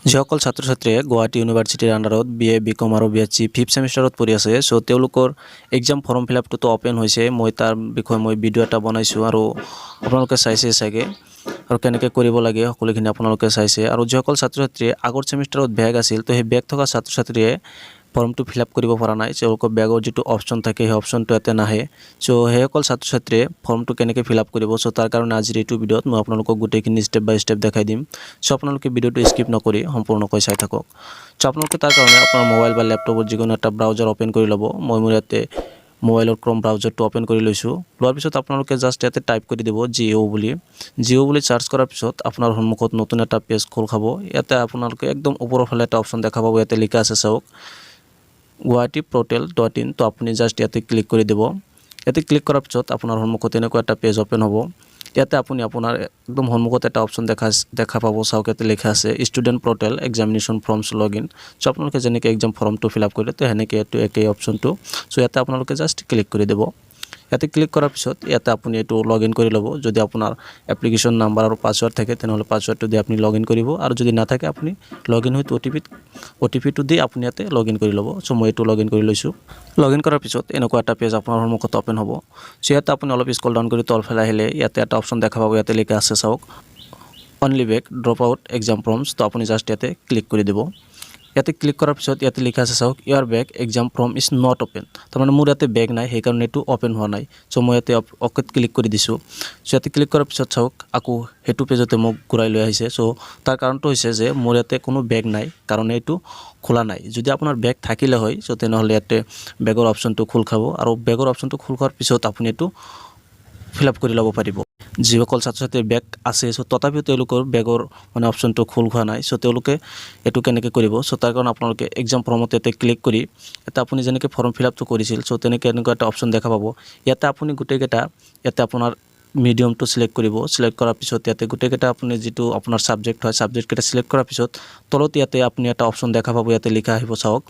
যিসকল ছাত্ৰ ছাত্ৰীয়ে গুৱাহাটী ইউনিভাৰ্চিটিৰ আণ্ডাৰত বি এ, বি কম আৰু বি এছ চি ফিফ্থ ছেমিষ্টাৰত পঢ়ি আছে, চ' তেওঁলোকৰ এক্সাম ফৰ্ম ফিল আপটোতো অ'পেন হৈছে। মই তাৰ বিষয়ে মই ভিডিঅ' এটা বনাইছোঁ আৰু আপোনালোকে চাইছে চাগে আৰু কেনেকৈ কৰিব লাগে সকলোখিনি আপোনালোকে চাইছে। আৰু যিসকল ছাত্ৰ ছাত্ৰীয়ে আগৰ ছেমিষ্টাৰত বেক আছিল, তো সেই বেক থকা ছাত্ৰ ছাত্ৰীয়ে ফৰ্মটো ফিল আপ কৰিব পৰা নাই। তেওঁলোকৰ বেকৰ যিটো অপশ্যন থাকে, সেই অপশ্যনটো ইয়াতে নাহে। চ' সেইসকল ছাত্ৰ ছাত্ৰীয়ে ফৰ্মটো কেনেকৈ ফিল আপ কৰিব, চ' তাৰ কাৰণে আজিৰ এইটো ভিডিঅ'ত মই আপোনালোকক গোটেইখিনি ষ্টেপ বাই ষ্টেপ দেখাই দিম। চ' আপোনালোকে ভিডিঅ'টো স্কিপ নকৰি সম্পূৰ্ণকৈ চাই থাকক। চ' আপোনালোকে তাৰ কাৰণে আপোনাৰ মোবাইল বা লেপটপত যিকোনো এটা ব্ৰাউজাৰ অ'পেন কৰি ল'ব। মই মোৰ ইয়াতে মোবাইলৰ ক্ৰম ব্ৰাউজাৰটো অ'পেন কৰি লৈছোঁ। লোৱাৰ পিছত আপোনালোকে জাষ্ট ইয়াতে টাইপ কৰি দিব জি অ' বুলি। জি অ' বুলি চাৰ্চ কৰাৰ পিছত আপোনাৰ সন্মুখত নতুন এটা পেজ খোল খাব। ইয়াতে আপোনালোকে একদম ওপৰৰ ফালে এটা অপশ্যন দেখা পাব। ইয়াতে লিখা আছে চাওক, guwahatyportal.in। তো আপুনি জাষ্ট ইয়াতে ক্লিক কৰি দিব। ইয়াতে ক্লিক কৰাৰ পিছত আপোনাৰ সন্মুখত এনেকুৱা এটা পেজ অ'পেন হ'ব। ইয়াতে আপুনি আপোনাৰ একদম সন্মুখত এটা অপশ্যন দেখা দেখা পাব। চাওক, ইয়াতে লিখা আছে student portal examination forms log in। So আপোনালোকে যেনেকৈ এক্সাম ফৰ্মটো ফিল আপ কৰিলে, তো সেনেকৈ এইটো একেই অপশ্যনটো। চ' ইয়াতে আপোনালোকে জাষ্ট ক্লিক কৰি দিব। ইয়াতে ক্লিক কৰাৰ পিছত ইয়াতে আপুনি এইটো লগ ইন কৰি ল'ব। যদি আপোনাৰ এপ্লিকেশ্যন নাম্বাৰ আৰু পাছৱৰ্ড থাকে, তেনেহ'লে পাছৱৰ্ডটো দি আপুনি লগ ইন কৰিব আৰু যদি নাথাকে, আপুনি লগ ইন উইথ অ' টি পিত অ' টি পিটো দি আপুনি ইয়াতে লগ ইন কৰি ল'ব। চ' মই এইটো লগ ইন কৰি লৈছোঁ। লগ ইন কৰাৰ পিছত এনেকুৱা এটা পেজ আপোনাৰ সন্মুখত অ'পেন হ'ব। চ' ইয়াতে আপুনি অলপ স্ক্ৰল ডাউন কৰি তলফালে আহিলে ইয়াতে এটা অপশ্যন দেখা পাব। ইয়াতে লিখা আছে চাওক, only back drop out exam forms। তো আপুনি জাষ্ট ইয়াতে ক্লিক কৰি দিব। ইয়াতে ক্লিক কৰাৰ পিছত ইয়াতে লিখা আছে চাওক, your back exam form is not open। তাৰমানে মোৰ ইয়াতে বেক নাই, সেইকাৰণে এইটো অ'পেন হোৱা নাই। চ' মই ইয়াতে অ'কেত ক্লিক কৰি দিছোঁ। চ' ইয়াতে ক্লিক কৰাৰ পিছত চাওক, আকৌ সেইটো পেজতে মোক ঘূৰাই লৈ আহিছে। চ' তাৰ কাৰণটো হৈছে যে মোৰ ইয়াতে কোনো বেক নাই কাৰণে এইটো খোলা নাই। যদি আপোনাৰ বেক থাকিলে হয়, চ' তেনেহ'লে ইয়াতে বেকৰ অপশ্যনটো খোল খাব আৰু বেকৰ অপশ্যনটো খোল খোৱাৰ পিছত আপুনি এইটো ফিল আপ কৰি ল'ব পাৰিব। যিসকল ছাত্ৰ ছাত্ৰীৰ বেক আছে, চ' তথাপিও তেওঁলোকৰ বেকৰ মানে অপশ্যনটো খোল খোৱা নাই, চ' তেওঁলোকে এইটো কেনেকৈ কৰিব? চ' তাৰ কাৰণে আপোনালোকে এক্সাম ফৰ্মত ইয়াতে ক্লিক কৰি ইয়াতে আপুনি যেনেকৈ ফৰ্ম ফিল আপটো কৰিছিল, চ' তেনেকৈ এনেকুৱা এটা অপশ্যন দেখা পাব। ইয়াতে আপুনি গোটেইকেইটা ইয়াতে আপোনাৰ মিডিয়ামটো চিলেক্ট কৰিব। চিলেক্ট কৰাৰ পিছত ইয়াতে গোটেইকেইটা আপুনি যিটো আপোনাৰ ছাবজেক্ট হয়, ছাবজেক্টকেইটা চিলেক্ট কৰাৰ পিছত তলত ইয়াতে আপুনি এটা অপশ্যন দেখা পাব। ইয়াতে লিখা আহিব চাওক,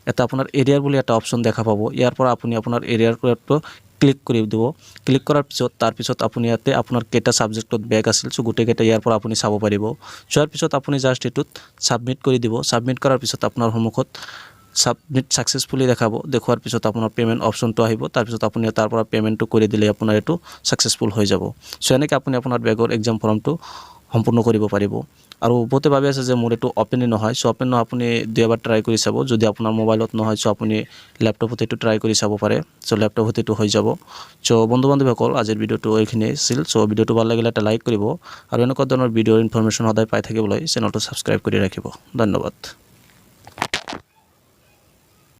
ইয়াতে আপোনাৰ এৰিয়াৰ বুলি এটা অপশ্যন দেখা পাব। ইয়াৰ পৰা আপুনি আপোনাৰ এৰিয়াৰটো ক্লিক কৰি দিব। ক্লিক কৰাৰ পিছত তাৰপিছত আপুনি ইয়াতে আপোনাৰ কেইটা ছাবজেক্টত বেক আছিল, চ' গোটেইকেইটা ইয়াৰ পৰা আপুনি চাব পাৰিব। চোৱাৰ পিছত আপুনি জাষ্ট এইটোত ছাবমিট কৰি দিব। ছাবমিট কৰাৰ পিছত আপোনাৰ সন্মুখত ছাবমিট ছাকচেছফুলি দেখাব। দেখুৱাৰ পিছত আপোনাৰ পে'মেণ্ট অপশ্যনটো আহিব। তাৰপিছত আপুনি তাৰ পৰা পে'মেণ্টটো কৰি দিলে আপোনাৰ এইটো ছাকচেছফুল হৈ যাব। চ' এনেকৈ আপুনি আপোনাৰ বেকৰ এক্সাম ফৰ্মটো সম্পূৰ্ণ কৰিব পাৰিব। আৰু বহুতে ভাবি আছে যে মোৰ এইটো অ'পেনেই নহয়। চ' অ'পেন নহয়, আপুনি দুই এবাৰ ট্ৰাই কৰি চাব। যদি আপোনাৰ মোবাইলত নহয়, চ' আপুনি লেপটপত এইটো ট্ৰাই কৰি চাব পাৰে। চ' লেপটপত এইটো হৈ যাব। চ' বন্ধু বান্ধৱীসকল, আজিৰ ভিডিঅ'টো এইখিনিয়ে আছিল। চ' ভিডিঅ'টো ভাল লাগিলে এটা লাইক কৰিব আৰু এনেকুৱা ধৰণৰ ভিডিঅ'ৰ ইনফৰমেশ্যন সদায় পাই থাকিবলৈ চেনেলটো ছাবস্ক্ৰাইব কৰি ৰাখিব। ধন্যবাদ।